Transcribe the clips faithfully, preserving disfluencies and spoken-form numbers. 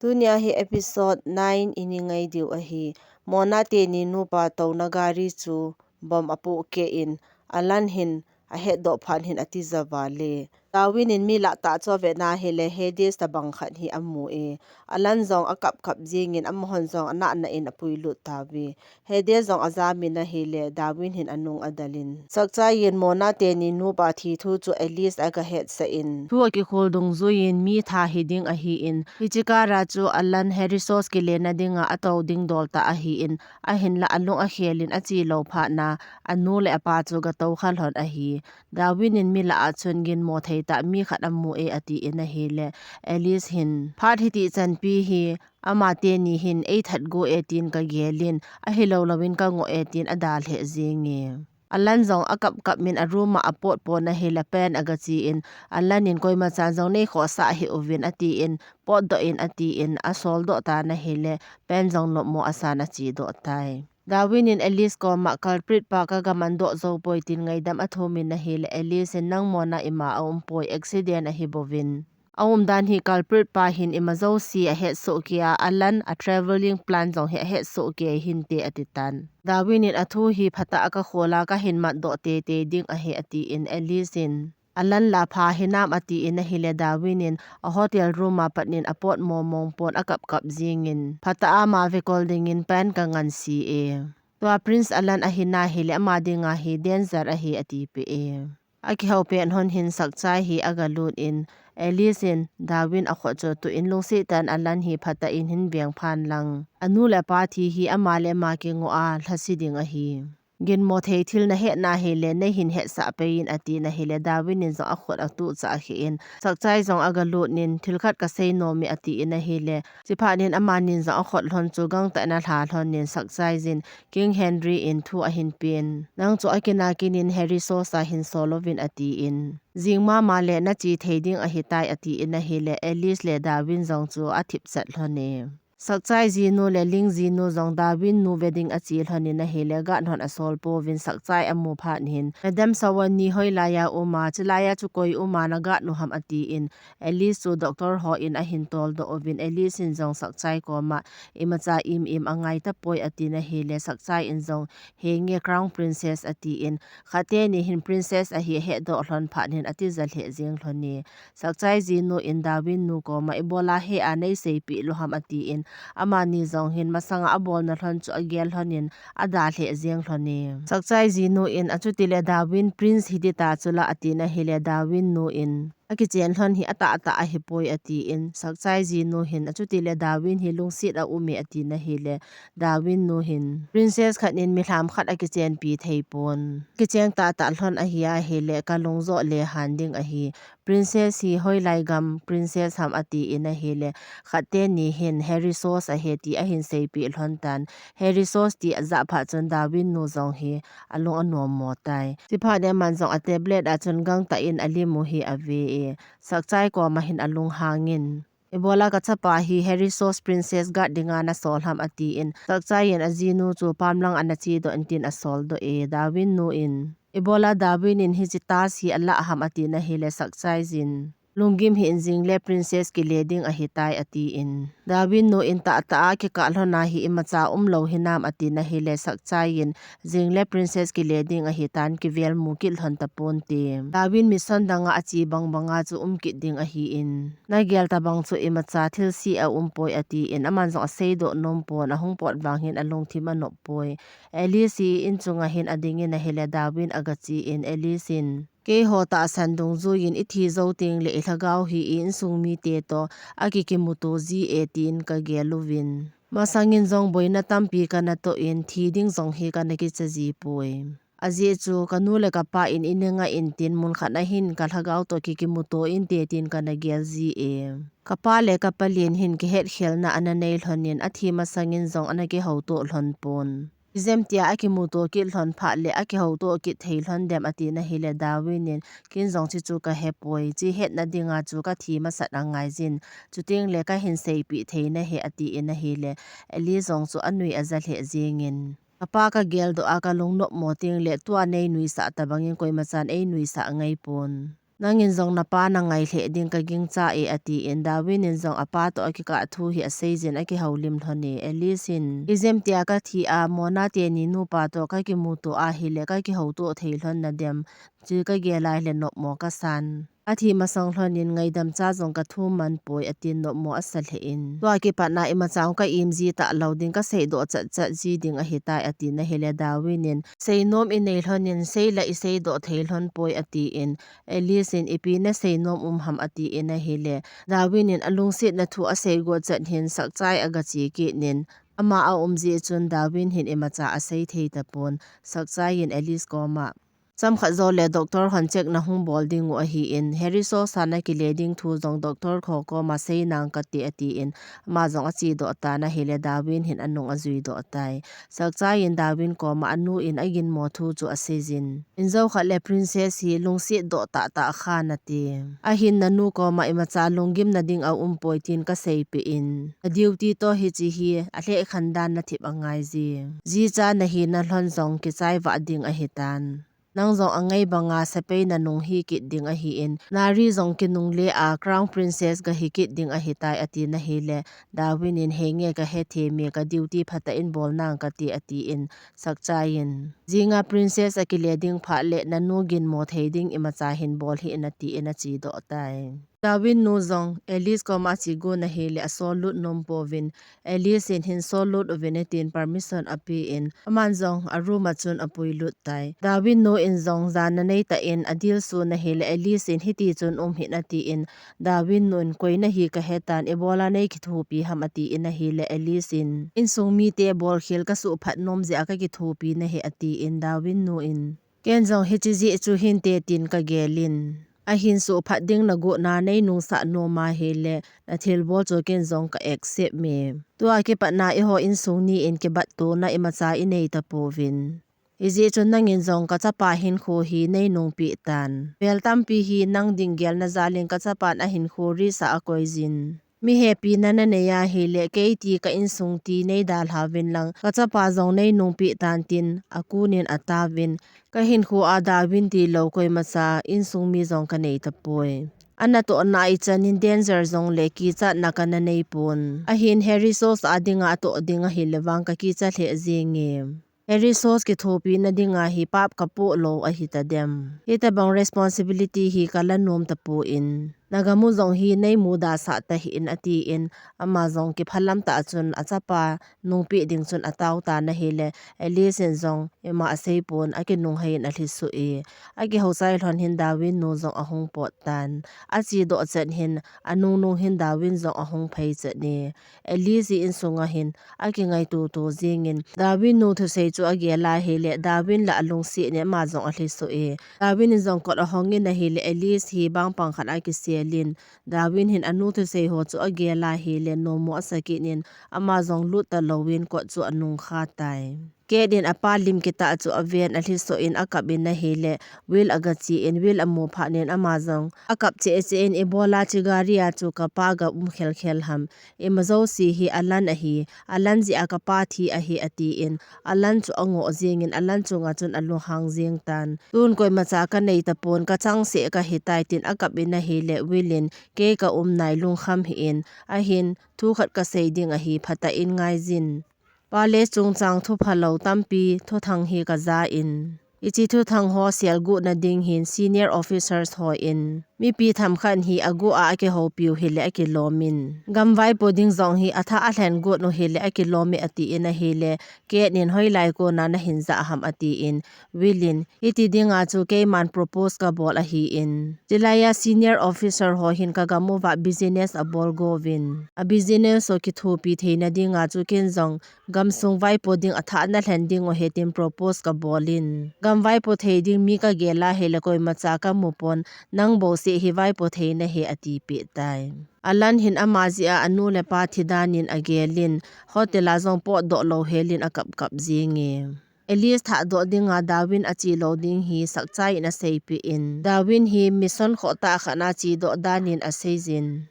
Tunia hi episode nine ini ngai diu ahi. Mona teni nupa touna gari chu bomb apoh keh in, Alan hin ahetdoh phat hin atija vale. Darwin in mi lah tah chu avet na hile Hades tabang khat hi amu e. Alan jong akap kap jingin amahon jong anah nah in apuilut tauve. Hades jong ajamin ahile, Darwin hin anung adalin. Sakchai in Mona teni nupa thi thu chu Alice agahetsah in. Thu akikhol dungjuiyin mi that hiding ahin, hiche kara chu Alan Herisos kilena dinga atou ding dol tah ahin, ahinlah alung akhelin ache lou phatna, anu le apa chu gatou kha lhon ahi. Darwin in mi lah a chun ginmo thei tah mi khat amu e atin ahile, Alice hin, phat hiti chanpi hi, ama teni hin eithat go e tin kagelin, ahilou louvin kangoh e tin adalheh jinge. Alan jong akap kap min a room a apot pon ahile Pen agachen, Alan in koima chan jong neikhohsah hih uvin atin, potdoh in atin, asoldoh tan ahile, Pen jong lopmo asan achedoh tai. Darwin in Alice koma culprit pa kagamandoh jou poi tin ngaidam athumin ahile, Alice in nang Mona ima aum poi, accident ahi bouvin. Aumdan hi culprit pa hin ima jouse ahetsoh kei a, Alan a travelling plan jong hi ahetsoh kei hinte atitan. Darwin in athu hi phatah a kakhol a kahin matdoh teitei ding ahi atin Alice in, Alan lah pha hinam atin ahile Darwin in a hotel room a pat in apot momong pon akap kap jingin, phatah a ama vekol dingin Pen kanganse e. Tua Prince Alan ahi na hile ama dinga hi danger ahi atipeh e. Akihou pet hon hin Sakchai hi agalut in, Alice in Darwin akhut chu tuh in lungset tah in Alan hi phatah in hin veng phan lang. Anu le apa thi hi ama le ama kingoh a lhase ding ahi. Ginmo thei thil nahet na hile neihin hetsah pei in atin ahile Darwin in jong akhut atuh chah khen, Sakchai jong agalut in thil khat kasei nom e atin ahile, chuphat in amani jong akhut lhon chu gangtah in alha lhon in Sakchai jin King Henry in thu ahin pen. Nang chu akinakin in Herisos a hin sol uvin atin. Jing mama le nache thei ding ahitai atin ahile, Alice le Darwin jong chu athip chat lhon e. Sakchai jinu le Ling jinu jong Darwin nu ve ding ache lhon in ahile, guard hon asol pouvin Sakchai amu phat in, Madam Sawani hoilai a um a, chulai a chu koi um a na guard u ham atin, Alice chu doctor ho in ahin toldoh uvin, Alice in jong Sakchai koma, imacha im im angai tapoi atin ahile, Sakchai in jong, henge Crown Princess atin, khat teni hin Princess ahi ahetdoh lhon phat in atija lheh jeng lhon e. Sakchai jinu in Darwin nu koma ibola hea neiseipeh lou ham atin, amani jong hin masanga abolna lhon chu agel lhon in adalheh jeng lhon e. Sakchai jinu in achuti le Darwin Prince hiti ta chula atin ahile Darwin nu in, akichen lhon hi atahtah ahipoi atin, Sakchai jinu hin achuti le Darwin hi lungset a um e atin ahile, Darwin nu hin, Princess khat in milham khat akichenpi thei pon. Kicheng tahtah lhon ahi ahile, kalung jo le han ding ahi. Princess hi hoilai gam Princess ham atin ahile, khat teni hin Herisos ahi ti ahin seipeh lhon tan. Herisos ti ajah phat chun Darwin nu jong hi alung anom mo tai. Chuphat in aman jong a tablet a chun gangtah in alim u hi ave e. Sakchai koma hin alunghang in, ibola kachapa hi Herisos Princess guard dinga nasol ham atin, Sakchai in ajinu chu pamlang ana chedoh in tin asoldoh e, Darwin nu in, ibola Darwin in hiche task hi alah ham atin ahile, Sakchai jin, lunggim hih in, jing le Princess kile ding ahitai atin, Darwin nu in tahtah a kikah lhon a hi imacha umlou hinam atin ahile, Sakchai in, jing le Princess kile ding ahitan, kivel mu kit lhon taponte. Darwin mission danga ache bang banga chu um kit ding ahin, nagel tabang chu imacha thilse aumpoi atin, aman jong aseidoh nom pon, ahung pot vang hin alungthim anop poi. Alice hi in chunga hin adingin ahile Darwin agachen, Alice in, keiho tahsan dungjuiyin ithi jou tengle ilhagao hi i insung mite toh akikimuto ji e tin kagel uvin, masangin jong boina tampi kanatoh in, thi ding jong hi kana kicha ji poi. Ajeh chu kanu le kapa in eina ngah in tin, mun khat a hin kalhagao toh kikimuto inte tin kana gel ji e. Kapa le kapalen hin kihetkhelna ana nei lhon in, athi masangin jong ana kihouto lhon pon. Ijemtia akimuto kit lhon phat le akihouto kit thei lhon dem atin ahile, Darwin in, ken jong chuchu kahepoi, chuche hetna dinga chu kathi masat angaijin, chutengle kahin seipeh thei nahi atin ahile, Alice jong chu anui aja lheh jengin, kapa kageldoh a kalung nopmo tengle tua neinuisah tabangin koimachan einuisah ngai pon. Nangin jong napa nangai lheh ding kagingcha e, atin Darwin in jong apa toh akikah thu hi aseijin akihoulim lhon e. Alice in, ijemtia kathi a Mona teni nupa toh kakimuto ahile kakihouto thei lhon nadem, chu kagel a ahile nopmo kasan. Athi masang lhonin ngaidam cha jong kathum man poi, atin nopmo asa lheh in. Tua kipatna imacha ka im ji talou ding, kaseidoh chatchat ji ding ahitai, atin ahile Darwin in, seinom inei lhonin seila iseidoh thei lhon poi, atin Alice in, ipi naseinom um ham, atin ahile Darwin in alungsetna thu asei got chat hin Sakchai agache kit in, ama aum jeh chun Darwin hin imacha asei thei tapon. Sakchai in Alice koma, chomkhat joule doctor hon check nahung bol diu ahin, Harry Sosa nakile ding thu jong doctor ho koma seinang kate, atin ama jong achedoh tan ahile Darwin hin anung ajuidoh tai. Sakchai in Darwin koma anu in aginmo thu chu aseijin, injou khat le Princess hi lungsetdoh tahtah kha nate, ahin nanu koma imacha lunggimna ding aum poi tin kaseipeh in, na duty toh hiche hi alheh khan dan nathip angaije. Jicha nahina lhon jong kichai vah ding ahitan. Nang jong angai banga sepai nanung hikit ding ahin, Nari jong kinungle a Crown Princess gahi kit ding ahitai, atin ahile Darwin in, henge kahethem e, ka duty phatah in bol nang kate, atin Sakchai in, jinga Princess akile ding phat le nanu ginmo thei ding imacha hin bol hih in, atin achedoh tai. Darwin nu jong Alice koma ache got ahile asol lut nom pouvin, Alice in hin sol lut uvin atin permission apen, aman jong a room a chun apui lut tai. Darwin nu in jong jana neitah in adilsun ahile Alice in hiti chun um hih in atin, Darwin nu in, koi nahi kahetan, ibola neikithopi ham, atin ahile Alice in, insung mite bolkhel kasuhphat nom jeh a kakithopi nahi, atin Darwin nu in, ken jong hiche jeh chu hinte tin kagelin, ahin suhphat ding nagot na neinungsah nom ahile nathilbol chu ken jong ka accept e. Tua kipatna eiho insung ni in kibattona imacha inei tapouvin, hijeh chun nangin jong kachapa hinkho hi neinungpeh tan. Vel tampi hi nang ding gelna jal in kachapan ahinkho risk a akoijin. Mi hepina nanei ahile, kei ti ka insung ti neidalhauvin lang, kachapa jong neinungpeh tan tin, akun in ataovin, kahinkho a Darwin tilou koimacha insung mi jong kanei tapoi. Anatohna ichan in danger jongle kichatna kana neipon. Ahin Harry Sosa dinga atoh ding ahile vang kakicha lheh jenge. Harry Sosa kithopina dinga hi pap kapoh lou ahitadem. Hitabang responsibility hi kala nom tapon. Nagamu jong hi neimuda sah tahih in atin, ama jong kiphalam tah chun achapa nungpeh ding chun atao tan ahile, Alice in jong ima aseipon akinunghei in alhisoh e. Akihouchai lhon hin Darwin nu jong ahung pot tan. Achedoh chet hin anungnung hin Darwin jong ahung phei chet e. Alice insunga hin akingaito to jingin, Darwin nu thusei chu agel ahile, Darwin la alungset in ama jong alhisoh e. Darwin in jong kot ahong in ahile, Alice hi bangpang khat akiselin, Darwin hin anu thusei ho chu agel ahile, nopmo asakit in, ama jong lut talouvin kot chu anungkha tai. Kate in apa lim kitah chu aven alhisoh in akap in ahile, Will agache in, Will amu phat in ama jong akap cheh cheh in, ibola hiche gari a chu kapa ga um khel khel ham. Ima jouse hi Alan ahi, Alan jeh a kapa thi ahi, atin, Alan chu angoh jingin, Alan chunga chun alunghang jing tan. Tun koimacha kanei tapon, kachangseh kahitai tin akap in ahile, Will in, kei kaum nai lungkham hih in, ahin, thu khat kasei ding ahi, phatah in ngaijin. Palace chungchang thuphalou tampi, thuthang hi kajan. Hiche thuthang ho selguhna ding hin senior officers hon, mipi themkhat hi aguh a akihoupiu hile akilomin, gam vaipo ding jong hi athah alhen got u hile akilom e atin ahile, Kate in hoilai kona nahin jah ham atin, Will in, hiti dinga chu keiman propose kabol ahin, chulaiya senior officer ho hin kagam uva business abol gouvin, a business ho kithopi theina dinga chu ken jong gamsung vaipo ding athah nalhen diu ahi tin propose kabolin, gam vaipo thei ding mi kagel ahile koimacha kamu pon, nang bouseh hi vaipo thei nahi, atipeh tai. Alan hin ama jeh a anu le apa thi dan in agelin, hotel a jong potdoh lou helin akap kap jinge. Alice thahdoh dinga Darwin ache lou ding hi Sakchai in aseipeh in, Darwin hi mission khohtah khat a chedoh dan in aseijin.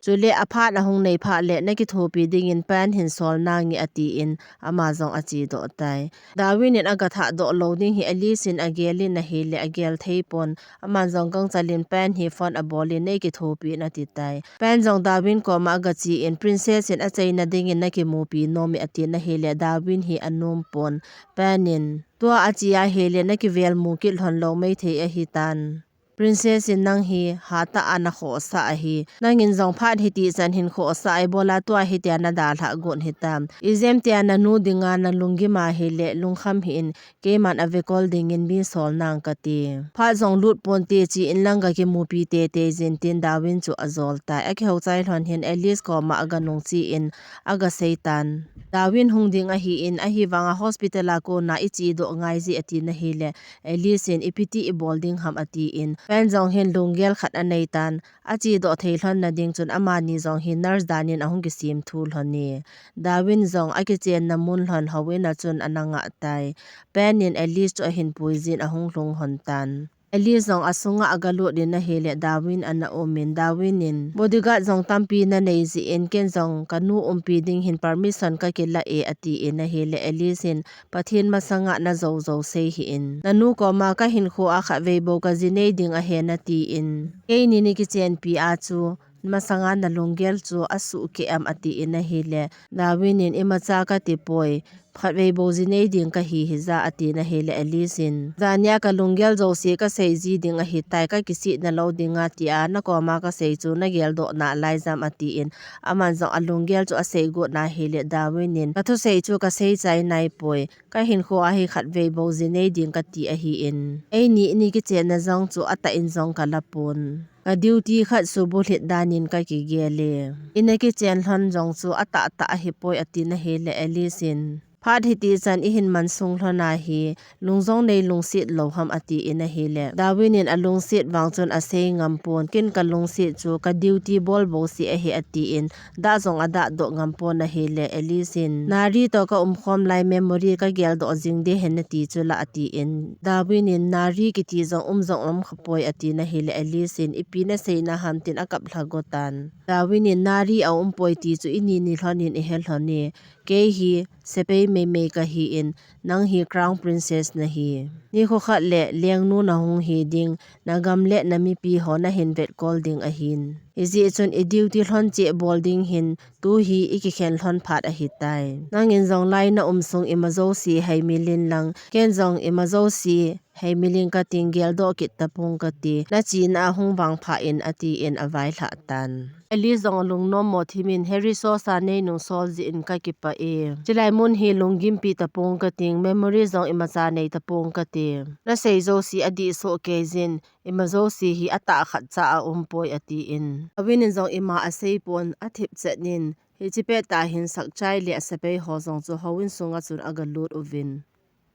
Chule aphat ahung nei phat le nakithopi dingin Pen hin sol nange atin ama jong achedoh tai. Darwin in agathah doh lou ding hi Alice in agel in ahile agel thei pon. Aman jong gangchal in Pen hi phone abol in neikithopi in ati tai. Pen jong Darwin koma agache in Princess in achaina dingin nakimupi nome atin ahile Darwin hi anom pon. Pen in tua ache ahile nakivel mu kit lhon lou maithei ahitan. Princess in nang hi hatah a nakhohsah ahi. Nangin jong phat hiti chan hin khohsah a ibola tua hitia nadalhah got hitam. Ijemtia nanu dinga nalunggim ahile lungkham hih in keiman avekol dingin mi sol nang kati. Phat jong lut ponte che in lang gakimupi teitei jin tin Darwin chu ajol tai. Akihou chai lhon hin Alice koma aganung che in agasei tan. Darwin hung ding ahin ahivanga hospital a kona ichedoh ngai ji atin ahile Alice in ipi ti ibol ding ham atin Pen jong hin lunggel khat anei tan. Achedoh thei lhon nading chun amani jong hi nurse danin ahung kisim thu lhon e. Darwin jong akichenna mun lhon houin a chun ana ngah tai. Pen in Alice chu ahin pui jin ahung lhung lhon tan. Alice jong asunga agalut in ahile Darwin ana um in Darwin in bodyguard jong tampi nanei jeh in ken jong kanu umpi ding hin permission kakilah e atin ahile Alice in Pathen masanga najou jou sei hih in. Nanu koma kahinkho a khatvei bou kaji nei ding ahi natin. Keini nikichenpi a chu masanga nalunggel chu asuhkeh am atin ahile. Darwin in imacha kati poi. Khatvei bou ji nei ding kahi hija atin ahile Alice in. Jania kalunggel jouse kasei ji ding ahitai kakisih nalou dinga tia nakoma kasei chu nageldoh nalai jam atin. Aman jong alunggel chu asei got na ahile Darwin in. Kathusei chu kasei chai nai poi. Kahinkho a hi khatvei bou ji nei ding kati ahin. Eini nikichenna jong chu atah in jong kala pon. Ka duty khat subulhit danin kakigel e. Ina kichen lhon jong chu atah tah ahipoi atin ahile Alice in. Phat hiti chan ihin mansung lhon ahi, lung jong nei lungset lou ham atin ahile. Darwin in alungset vang chun asei ngam pon, ken kalungset chu ka duty bol bou si ahi atin, dah jong adah doh ngam pon ahile, Alice in, Nari toh ka umkhom lai memory kagel doh jing ding ahi nati chu la atin, Darwin in, Nari kiti jong um jong um khapoi atin ahile, Alice in, ipi nasei na ham tin akap lha go tan. Darwin in, Nari aumpoi ti chu ini ni lhon in ihe lhon e, kei hi sepai meimei kahin, nang hi Crown Princess nahi. Nikho khat le lengnu nahung hi ding, nagam le namipi ho nahin vetkol ding ahin. Hijeh chun i duty lhon cheh bol ding hin, tu hi ikikhen lhon phat ahitai. Nangin jong lai na um sung ima jouse heimil in lang, ken jong ima jouse heimil in kating geldoh kit tapong kati. Nachena ahung vangpha in atin availhah tan. Alice jong alungnom mo thimin, Harry sosa neinung sol jeh in kakipah e. Chilai mun hi lunggimpi tapong kating, memory jong imacha nei tapong kati. Nasei jouse adih soh kei jin, ima jouse hi atah khat cha aumpoi atin. Darwin in jong ima asei pon athip chet in, hiche pettah hin Sakchai le asepai ho jong chu houin sunga chun agalut uvin.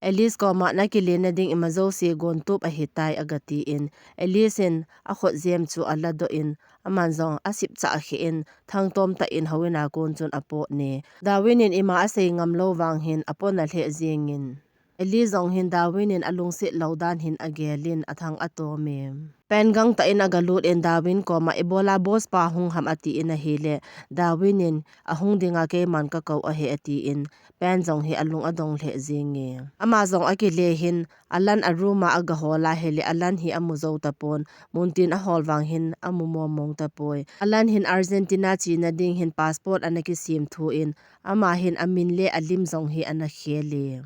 Alice koma nakile nading ima jouse gontup ahitai agatin, Alice in akhut jem chu aladoh in, aman jong asipchah khe in, thangtom tah in houin a kon chun apot e. Darwin in ima asei ngam lou vang hin apona lheh jingin. Alice jong hin Darwin in alungset lou dan hin agel in athang atom e. Pen gangtah in agalut in Darwin koma ibola boss pa hung ham atin ahile, Darwin in ahung dinga keiman kakou ahi atin, Pen jong hi alung adong lheh jing e. Ama jong akile hin, Alan a room a agahol ahile, Alan hi amu jou tapon, muntin ahol vang hin amu momong tapoi. Alan hin Argentina chena ding hin passport ana kisem thu in, ama hin amin le alim jong hi ana khel e.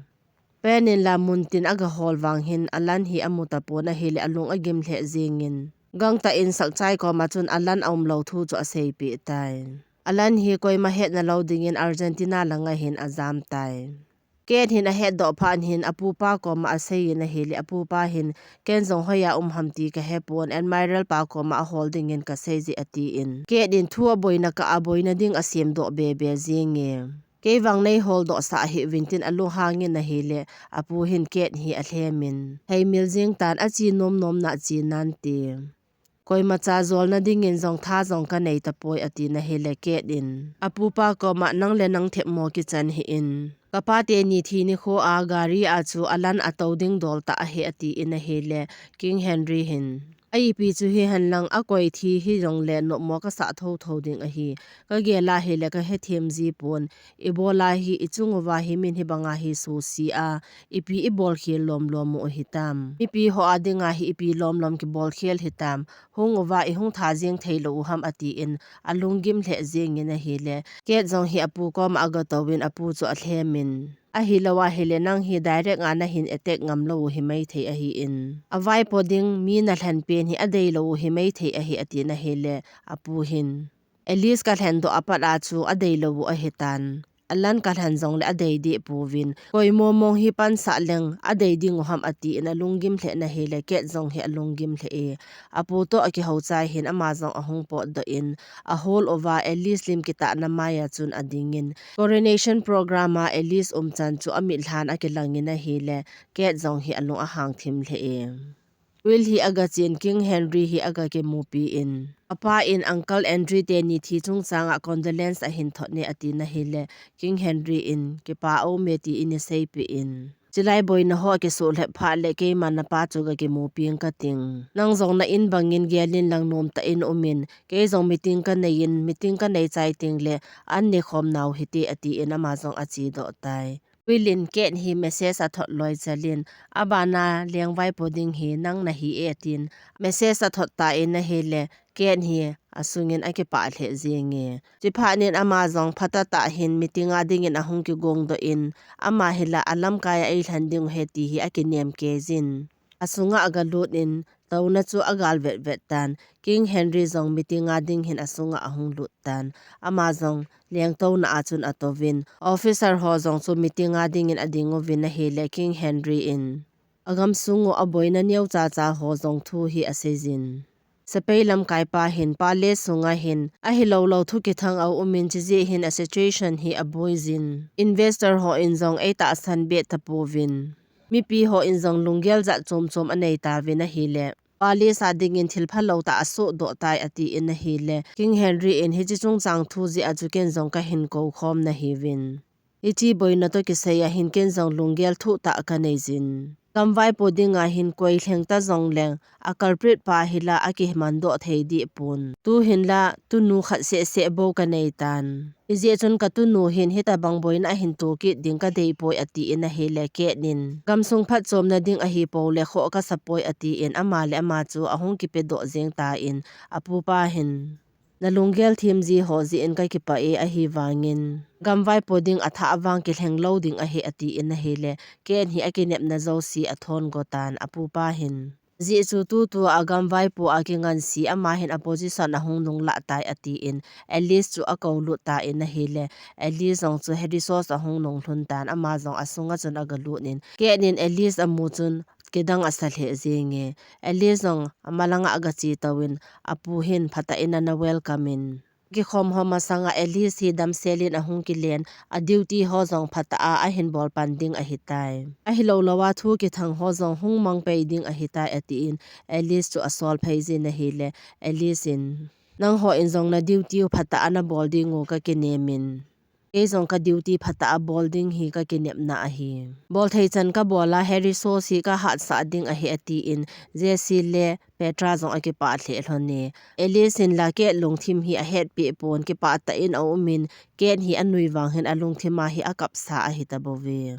Pen in la muntin agahol vang hin Alan hi amu tapon ahile alung agim lheh jingin. Gangtah in Sakchai koma chun Alan aum lou thu chu aseipeh tai. Alan hi koima hetna lou dingin Argentina langa hin ajam tai. Kate hin ahetdoh phat hin apupa koma aseiyin ahile apupa hin ken jong hoiya um ham ti kahepon Admiral pa koma ahol dingin kasei je atin. Kate in thu aboina kah a boina ding asemdoh bebe jing e. Kei vang neiholdoh sah hih uvin tin alunghang in ahile, apu hin Kate hi alhem in. Heimil jing tan ache nom nom na che nante. Koimacha jolna dingin jong tha jong kanei tapoi atin ahile Kate in. Apupa koma nang le nang themmo kichan hih in. Kapa teni thi nikho a gari a chu Alan atou ding dol tah ahi atin ahile King Henry hin. Ipi chu hihen lang akoi thi hijongle nopmo kasah thotho ding ahi. Kagel a hile kahethem jipon. Ibola hi ichung uva hi min hibanga hi suhsi a, ipi ibol khel lomlom u hitam. Mipi ho a dinga hi ipi lomlom kibol khel hitam. Hung uva ihung tha jeng theilou u ham atin alunggim lheh jengin ahile. Kate jong hi apu koma agatouvin apu chu alhemin. Ahilou ahile nang hi direct a nahin attack ngam lou u himaithei ahin. Avaipo ding mi nalhen pen hi adeilou u himaithei ahi atin ahile apu hin. Alice kalhen doh apat a chu adeilou u ahitan. Alan kalhen jongle adei deh pouvin. Koi momong hi pansah leng adei ding u ham atin alunggim lheh in ahile Kate jong hi alunggim lheh e. Apu toh akihou chai hin ama jong ahung potdoh in. Ahol uva Alice lim kitahna maiya chun adingin. Coronation program a Alice umchan chu amitlhan akilangin ahile Kate jong hi alung ahang thim lheh e. Will hi agachen King Henry hi agakimupi in. Apa in Uncle Andrew teni thi chungchanga condolence ahin thot ne atin ahile King Henry in kipa aume tin eiseipeh in. Chilai boina ho akisuhlhep phat le keiman napa chu gakimupi inge kating. Nang jong na in bangin gelin lang nomtah in umin. Kei jong meeting kanei in, meeting kanei chai tengle an nekhom nau hite atin ama jong achedoh tai. Will in Kate hi message athot loi chalin, abana lengvaipo ding hi nang nahi e atin, message athot tan ahile, Kate hi asungin akipah lheh jenge. Chuphat in ama jong phatah tah hin meeting a dingin ahung kigongdoh in, ama hi la alamkai a eilhen ding u ahi ti hi akinem kei jin. Asunga agalut in, touna chu agal vetvet tan. King Henry jong meeting a ding hin asunga ahung lut tan. Ama jong lengtouna a chun atouvin. Officer ho jong chu meeting a dingin ading uvin ahile King Henry in. Agamsung u aboina neocha cha ho jong thu hi aseijin. Sepai lamkaipa hin palace sunga hin ahilou lou thu kithang aumin chujeh hin a situation hi aboijin. Investor ho in jong eitahsan beh tapouvin. Mipi ho in jong lunggel jat chomchom anei tauvin ahile. Palace a dingin thil phalou tah asohdoh tai atin ahile. King Henry in hiche chungchang thu jeh a chu ken jong kahin koukhom nahiuvin. Hiche boina toh kisai a hin ken jong lunggel thuh tah kaneijin. Gamvaipo dinga hin koi lheng ta jongleng a culprit pa hi la akimandoh thei dehpon. Tuhin la tunu khat sehseh bou kanei tan. Hijeh chun katunu hin hitabang boina ahin tokit ding kadeipoi atin ahile Kate in. Gamsung phatchomna ding ahipou le khoh kasapoi atin ama le ama chu ahung kipedoh jeng tan apupa hin. Nalunggel themji ho jeh in kakipah e ahivangin. Gamvaipo ding athah vang kilheng lou ding ahi atin ahile. Kate hi akinepna jouse athon gotan apupa hin. Hijeh chu tutua gamvaipo a kingansi ama hin a position ahung nunglah tai atin Alice chu akoulut tan ahile. Alice jong chu Harry Source ahung nunglhun tan ama jong asunga chun agalut in. Kate in Alice amu chun kidang asa lheh jenge. Alice jong amalanga agache touvin apu hin phatah in ana welcome in. Kikhom ho masanga Alice hi damsel in ahung kilen, a duty ho jong phatah a ahin bolpan ding ahitai. Ahilou lou a thu kithang ho jong hung mangpai ding ahitai atin Alice chu asolphei jin ahile Alice in. Nangho in jong na duty u phatah a nabol ding u kakinem in. Kei jong ka duty phatah a bol ding hi kakinepna ahi. Bolthei chan kabol a Harry Source hi kahatsah ding ahi atin Jesse le Petra jong akipah lheh lhon e. Alice in la Kate lungthim hi ahetpeh pon kipah tah in aumin Kate hi anui vang hin alungthim a hi akapsa ahi tabouve.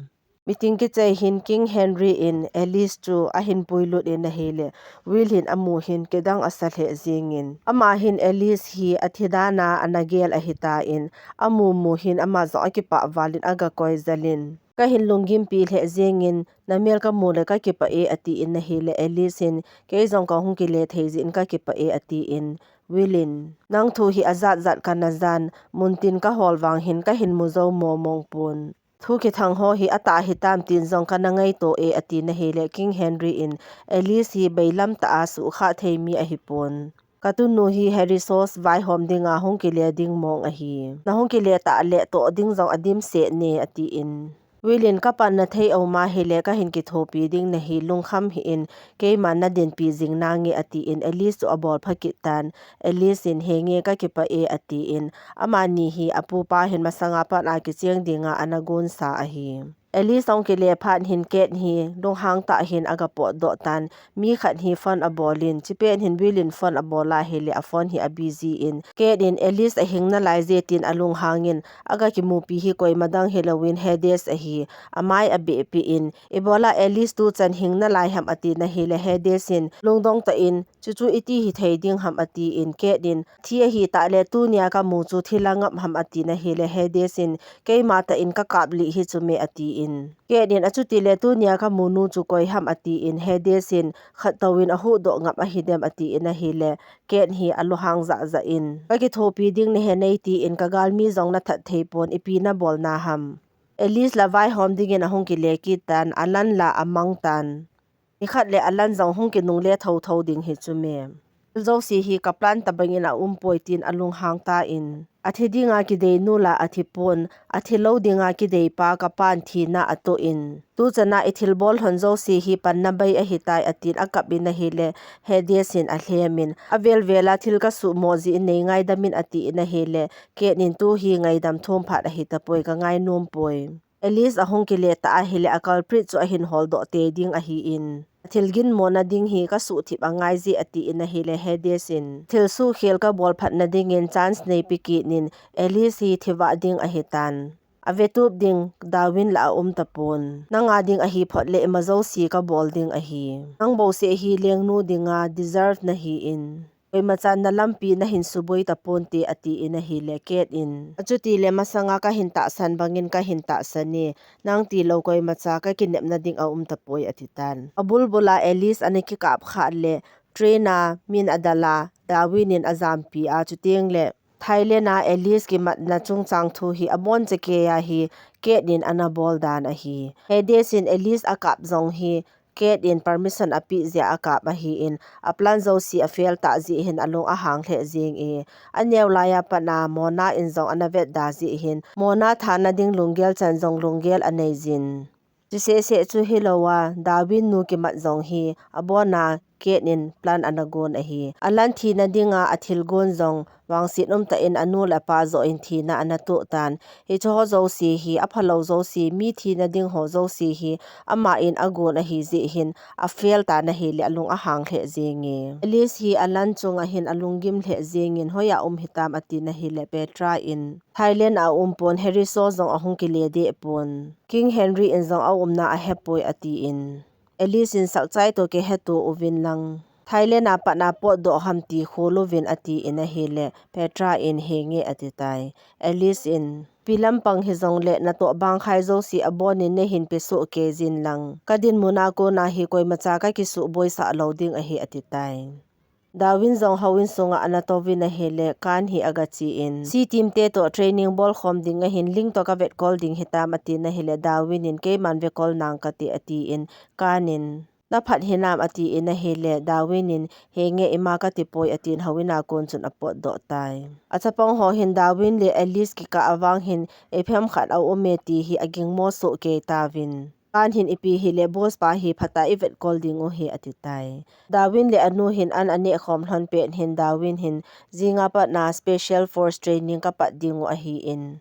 Meeting kichai hin King Henry in Alice chu ahin puilut in ahile, Will hin amu hin kidang asa lheh jingin. Ama hin Alice hi athi dan a ana gel ahitan, amu mu hin ama jong akipah val in agakoi jel in. Kahin lunggimpi lheh jingin, namel kamu le kakipah e atin ahile, Alice hin kei jong kahung kile thei jeh in kakipah e atin, Will in, nang thu hi ajat jat kana jan, muntin kahol vang hin kahin mu jou mong mong pon. Thu kithang ho hi atah hitam tin jong kana ngaito e, ati na hile King Henry in Alice hi bailam tah a suhkhah thei mi ahipon. Ka tunu hi Harry Source vaihom dinga hung kile ding mong ahi. Na hung kile tah le toh ding jong adimset ne, atin. Will in ka panna thei aum ahile kahin kithopi ding nahi, lungkham hih in, keiman nadinpi jing nange, atin Alice chu abol pha kit tan. Alice in, henge kakipah e, atin. Amani hi apupa hin masanga pat a kicheng dinga ana gonsa ahi. Alice ahung kile phat hin Kate hi lunghang tah hin aga potdoh tan, mi khat hi phone abol in, chipet hin Will in phone abol ahile a phone hi a busy in, Kate in Alice ahing nalai je tin alunghang in, aga kimupi hi koima dang hilouvin Hades ahi, amai abehpi in, ibola Alice tuchan hing nalai ham ati nahile Hades in lungdong tah in, chuchu iti hithei ding ham ati in, Kate in thi ahi tah le tunia kamu chu thil angap ham ati nahile Hades in keima tah in kakap lih hi chu me ati in, Kate in achuti le tunia kamu nu chu koi ham ati in, Hades in khat tou in ahuhdoh ngap ahi dem ati in ahile, Kate hi alunghang jahjah in, kakithopi ding nahe nei ti in kagalmi jong nathat thei pon ipi nabol na ham. Alice la vaihom dingin ahung kile kit tan, Alan la amang tan. Nikhat le Alan jong hung kinungle thotho ding hi chu me. Thil jouse hi ka plan tabang in aum poi tin alunghang tan, athi dinga kidei nu la athi pon, athi lou dinga kidei pa kapan thina atoh in, tuchan a ithil bol lhon jouse hi panna bei ahitai atin akap in ahile, Hades in alhem in, avel vel a thil kasuhmo jeh in nei ngaidam in ati in ahile, Kate in tu hi ngaidam thum phat ahi tapoi, ka ngainom poi. Alice ahung kile ta ahile a culprit chu ahin holdoh tei ding ahi in, athil ginmo na ding hi kasuhthip angai je ati in ahile Hades in, thil suhkhel kabol phat na dingin chance neipe kit in, Alice hi thi vah ding ahi tan. Avetup ding Darwin la aum tapon. Nanga ding ahi phot le ima jouse kabol ding ahi. Nang bouseh hi lengnu dinga deserve nahi in, koimachan nalampi nahin suboi taponte ati in ahile Kate in, achuti le masanga kahin tahsan bangin kahin tahsan e, nang tilou koimacha kakinepna ding aum tapoi ati tan. Abul bul a Alice ana kikap khat le train a min adal a Darwin in ajampi a, chuteng le Thailand a Alice kimatna chungchang thu hi aboncha keiya hi Kate in ana bol dan ahi. Hades in Alice akap jong hi Kate in permission apeh jeh a akap ahi in, a plan jouse a fail tah jeh hin alung ahang lheh jeng e. Aneo laiya pat a Mona in jong ana vetda jeh hin, Mona thana ding lunggel chan jong lunggel anei jin. Chiseh seh chu hilou a, Darwin nu kimat jong hi abon a Kate in plan ana gon ahi. Alan thina dinga athil gon jong vangset umtah in anu le apa joh in thina ana toh tan. Hichu ho jouse hi aphalou jouse, mi thina ding ho jouse hi ama in agon ahi jeh hin a fail tan ahile alung ahang lheh jeng e. Alice hi Alan chunga hin alunggim lheh jeng in, hoiya um hitam ati nahile Petra in, Thailand a aum pon, Harry Saw jong ahung kile deh pon. King Henry in jong aumna ahepoi ati in, Alice in sakchai toh kiheto uvin lang, Thailand a pat a potdoh ham ti khol uvin ati in ahile Petra in, henge ati tai. Alice in, ipi lampang hijongle natoh bangkhai jouse abon in neihin pesoh kei jin lang, kadinmun a kona hi koimacha kakisuhboi sah lou ding ahi ati tai. Darwin jong houin sunga ana touvin ahile, Kan hi aga che in, C team te toh training bolkhom ding ahin, link toh kavetkol ding hitam ati nahile, Darwin in, keiman vekol nang kate ati in, Kan in, naphat hinam ati in ahile, Darwin in, henge ima kati poi atin houin a kon chun apotdoh tai. Achapang ho hin Darwin le Alice kikah a vang hin, iphem khat aum e ti hi agingmo soh kei tauvin. Kan hin ipi hile boss pa hi phatah a ivetkol ding u hi ati tai. Darwin le anu hin an aneh khom lhon pet hin Darwin hin jinga pat a special force training kapat ding u ahi in,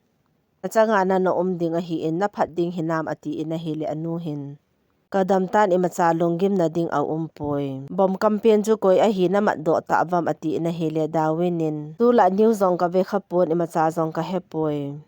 nachanga nana um ding ahi in, naphat ding hinam ati in ahile anu hin, kadam tan, imacha lunggimna ding aum poi. Bomb kampen chu koi ahi namatdoh tah uvam ati in ahile Darwin in, tulai news jong kave khapon, imacha jong kahepoi.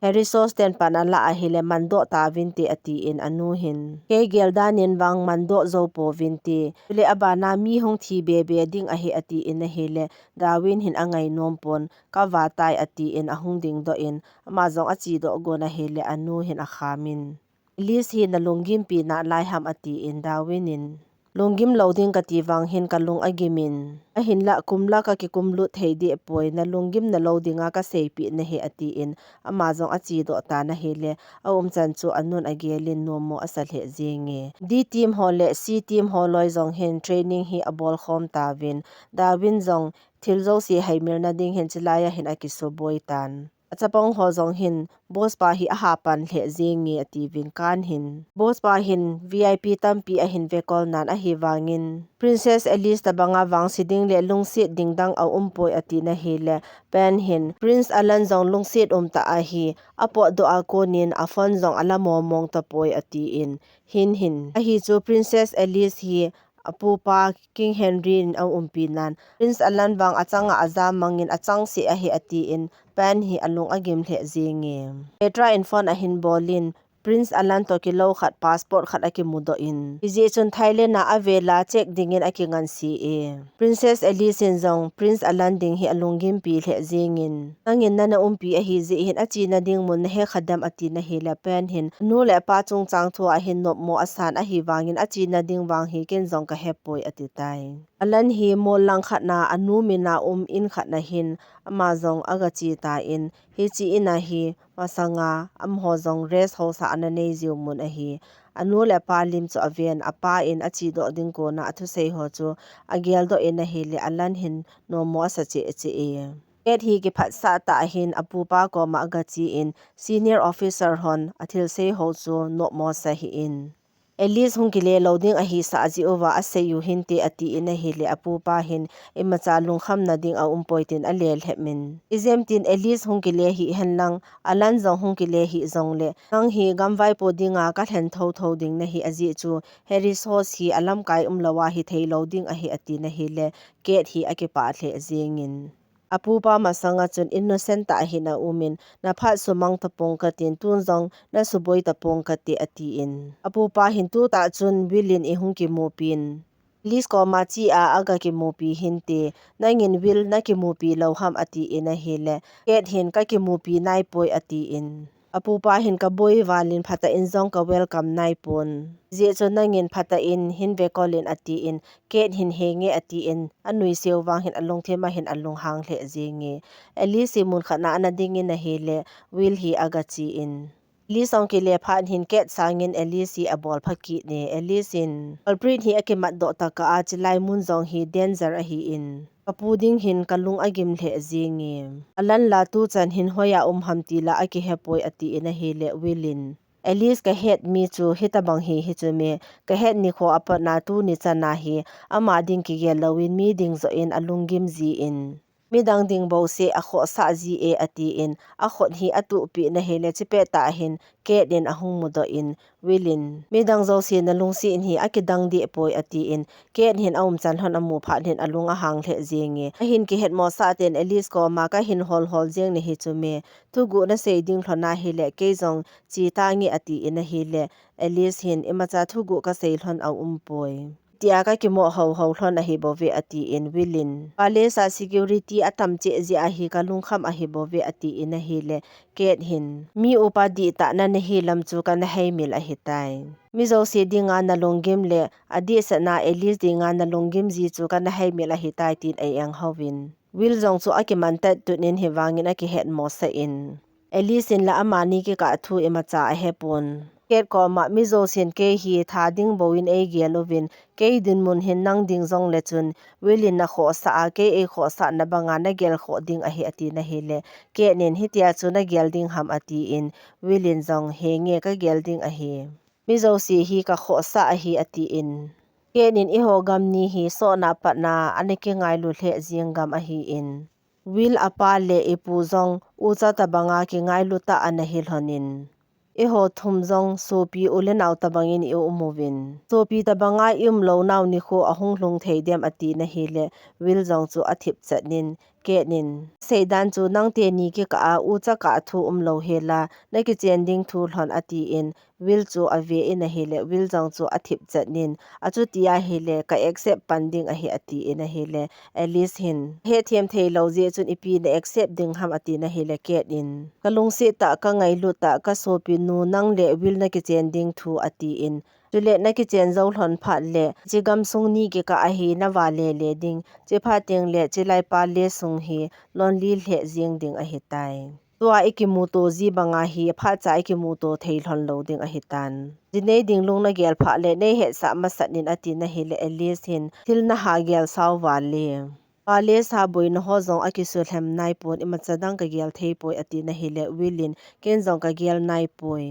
Harry Saw ten pan ala ahile mandoh tauvinte ati in anu hin, kei gel dan in vang mandoh jou pouvinte, chule abana mi hung thi bebe ding ahi ati in ahile Darwin hin angainom pon, kava tai ati in ahung dingdoh in, ama jong achedoh gon ahile anu hin akham in, Alice hi nalunggimpi nalai ham ati in Darwin in, lunggim lou ding kati vang hin kalung agim in, ahinlah kum la kakikum lut thei deh poi, nalunggim nalou dinga kaseipeh nahi ati in, ama jong achedoh tan ahile, aumchan chu anun agel in nommo asa lheh jenge. D team ho le C team ho loi jong hin training hi abolkhom tauvin, Darwin jong thil jouse heimil na ding hin chilai a hin akisuboi tan. Chapang ho jong hin boss pa hi aha pan lheh jenge ati uvin Kan hin. Boss pa hin V I P tampi ahin vekol nan ahivangin Princess Alice tabanga vangse ding le lungset ding dang aumpoi ati na hile Pen hin Prince Alan jong lungset umtah ahi apotdoh a konin a phone jong ala momong tapoi atin. Hin hin. Ahi chu Princess Alice hi apupa King Henry in aumpi nan Prince Alan vang achanga ajam mangin achangseh ahi atin Pen hi alung agim lheh jenge. Petra in phone ahin bolin Prince Alan toh kilou khat passport khat akimudoh in. Hijeh chun Thailand a avela check dingin akinganse e. Princess Alice in jong Prince Alan ding hi alunggimpi lheh jengin. Nangin nana umpi ahi jeh hin achena ding mun nahe khadem ati na hile Pen hin. Anu le apa chungchang thua hin nopmo asan ahivangin achena ding vang hi ken jong kahepoi ati tai. Alan hi mol langkhat na anu mina um in khat na hin ama jong agache tan hiche in ahi masanga amaho jong rest hausa ana nei jiu mun ahi. Anu le apa lim chu aven apa in achedoh ding kona athusei ho chu ageldoh in ahile Alan hin nopmo asa cheh cheh e. Kate hi kiphatsah tah ahin apupa koma agache in senior officer hon athilsei ho chu nopmo sa hih in. Alice hung kile lou ding ahi sah jeh uva asei u hinte atin ahile apupa hin imacha lungkhamna ding aumpoi tin alelhep in. Ijemtin Alice hung kile hih henlang Alan jong hung kile hih jongle nang hi gamvaipo dinga kalhen thotho ding nahi ajeh chu Harris House hi alamkai umlou a hithei lou ding ahi ati na hile Kate hi akipah lheh jengin. Apupa masanga chun innocent tah ahin aumin, naphat sumang tapong katin, tun jong nasuboi tapong kate atin. Apupa hin tutah chun Will in eihung kimupin. Alice koma chea agakimupi hinte, nangin Will nakimupi lou ham atin ahile, Kate hin kakimupi naipoi atin. Apupa hin kaboi valin phatah in jong ka welcome naipon. Jeh chun nangin phatah in hin vekol in atin, Kate hin henge atin, anuiseu vang hin alungthim a hin alunghang lheh jenge. Alice hi munkhat na ana dingin ahile, Will hi agache in. Alice ahung kile phat hin Kate sangin Alice hi abolpha kit e. Alice in, culprit hi akimatdoh tah a, chilai mun jong hi danger ahin. Kapu ding hin kalung agim lheh jenge. Alan la tuchan hin hoiya um ham tila akihepoi atin ahile Will in. Alice kahet mi chu hitabang hi hichu me. Kahet nikho apatna tuni chana hi ama ding kigel louvin mi ding joh in alunggim jin. Midang ding bouseh akhohsah ji e atin akhut hi atuhpeh na hile chipet tah hin Kate in ahung mudoh in Will in midang jouse nalungset hi akidang dehpoi atin Kate hin aumchan lhon amu phat hin alung ahang lheh jenge. Ahin kihetmosah ten Alice koma kahin holhol jeng nahi chu me. Thuguh nasei ding lhon ahile kei jong che tange atin ahile Alice hin imacha thuguh kasei lhon aumpoi. Tia kakimoh houhou lhon ahibouve atin Will in. Palace a security atam cheh jeh a hi kalungkham ahibouve atin ahile Kate hin. Mi upa dihtah na nahi lam chu kana heimil ahitai. Mi jouse dinga nalunggim le adehsetna Alice dinga nalunggim ji chu kana heimil ahitai tin a-eng houvin. Will jong chu akiman tat tut in hivangin akihetmosah in. Alice in la amani kikah thu imacha ahepon. Kate koma mi jousen kei hi tha ding bouvin eigel uvin, kei dinmun hin nang ding jongle chun, Will in nakhohsah a, kei eikhohsahna banga nagel khoh ding ahi atin ahile, Kate in hitia chu nagel ding ham atin, Will in jong henge kagel ding ahi. Mi jouse hi kakhohsah ahi atin. Kate in eiho gam ni hi sohna patna ana kingailu lheh jing gam ahin. Will apa le ipu jong ucha tabanga kingailu tah ana hi lhonin. Eiho thum jong sopi u le nao tabangin i um uvin. Sopi tabanga i umlou nau nikho ahung lhung thei dem atin ahile Will jong chu athip chet in Kate in. Seidan chu nangteni kikah a ucha kah thu umlou hela nakichen ding thu lhon atin Will chu ave in ahile, Will jong chu athip chet in, achuti ahile, ka accept pan ding ahi atin ahile, Alice hin. Hethem theilou jeh chun ipi na accept ding ham atin ahile, Kate in. Kalungset tah, kangailut tah, kasopinu nang le Will nakichen ding thu atin. Chule nakichen jou lhon phat le, hiche gamsung ni kikah a hi navale le ding, hiche phat teng le, hiche lai palace sung hi lonely lheh jing ding ahitai. Tua ikimuto ji banga hi phatcha ikimuto thei lhon lou ding ahitan. Jinei ding lung nagel phat le neihetsah masat in atin ahile Alice hin thil naha gel sao vale. Palace a boina ho jong akisuhlhem naipon, imacha dang kagel theipoi, atina ahile Will in, ken jong kagel naipoi.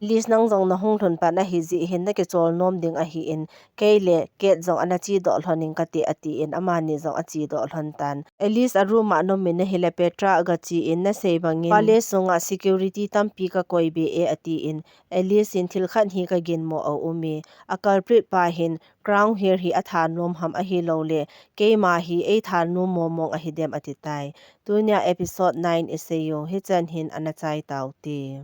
Alice, nang jong nahung lhun pan ahi jeh hin nakicholnom ding ahin, kei le Kate jong ana chedoh lhon ing kate, atin, amani jong achedoh lhon tan. Alice a room a ana um in ahile Petra agache in, nasei bangin Palace sunga security tampi kakoi be e, atin, Alice in, thil khat hi kaginmo aume, a culprit pa hin Crown Heir hi athanom ham ahilouleh keima hi eithanom mong mong ahidem, atitai. Tunia episode nine iseiyu hichan hin ana chai taute.